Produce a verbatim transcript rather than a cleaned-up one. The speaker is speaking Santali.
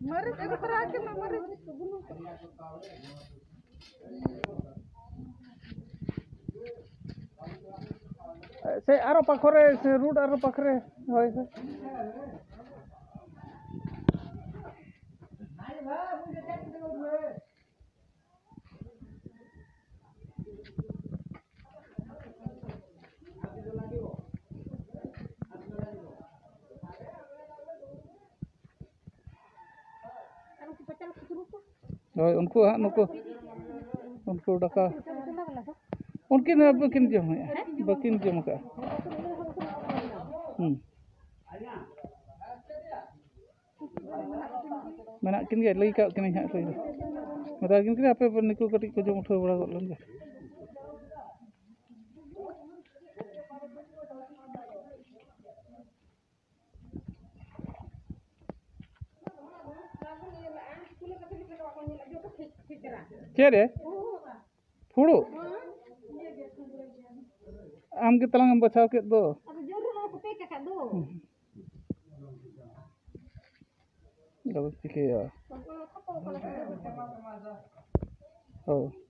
ᱢᱟᱹᱨᱤᱪ ᱟᱹᱜᱩ ᱛᱚᱨᱟ ᱟᱹᱠᱤᱱ ᱢᱟ, ᱢᱟᱹᱨᱤᱪ᱾ ᱥᱮ ᱟᱨᱚ ᱯᱟᱠᱷᱚᱨᱮ, ᱥᱮ ᱨᱩᱴ ᱟᱨᱚ ᱯᱟᱠᱷᱚᱨᱮ᱾ ᱦᱳᱭ, ᱦᱳᱭ᱾ ᱦᱳᱭ, ᱩᱱᱠᱩ ᱦᱟᱸᱜ ᱱᱩᱠᱩ, ᱩᱱᱠᱩ ᱰᱟᱠᱟ, ᱩᱱᱠᱤᱱ ᱵᱟᱹᱠᱤᱱ ᱡᱚᱢᱮᱜᱼᱟ, ᱵᱟᱹᱠᱤᱱ ᱡᱚᱢ ᱟᱠᱟᱫᱼᱟ᱾ ᱦᱩᱸ᱾ ᱢᱮᱱᱟᱜ ᱠᱤᱱ ᱜᱮᱭᱟ, ᱞᱟᱹᱭ ᱠᱟᱜ ᱠᱤᱱᱟᱹᱧ ᱦᱟᱸᱜ, ᱞᱟᱹᱭ ᱫᱚ᱾ ᱢᱮᱛᱟ ᱠᱤᱱ ᱠᱟᱹᱱᱟᱹᱧ, ᱟᱯᱮ ᱱᱩᱠᱩ ᱠᱟᱹᱴᱤᱡ ᱠᱚ ᱡᱚᱢ ᱩᱴᱷᱟᱹᱣ ᱵᱟᱲᱟ ᱜᱚᱫ ᱞᱮᱱ ᱜᱮ᱾ ᱪᱮᱫ ᱨᱮ? ᱯᱷᱩᱲᱩᱜ? ᱟᱢ ᱜᱮ ᱛᱟᱞᱟᱝ ᱮᱢ ᱵᱟᱪᱷᱟᱣ ᱠᱮᱫ ᱫᱚ᱾ ᱟᱫᱚ ᱡᱳᱨ ᱨᱮ ᱵᱟᱠᱚ ᱯᱮᱠ ᱟᱠᱟᱫ ᱫᱚ᱾ ᱟᱫᱚ ᱪᱤᱠᱟᱹᱭᱟ? ᱦᱳᱭ᱾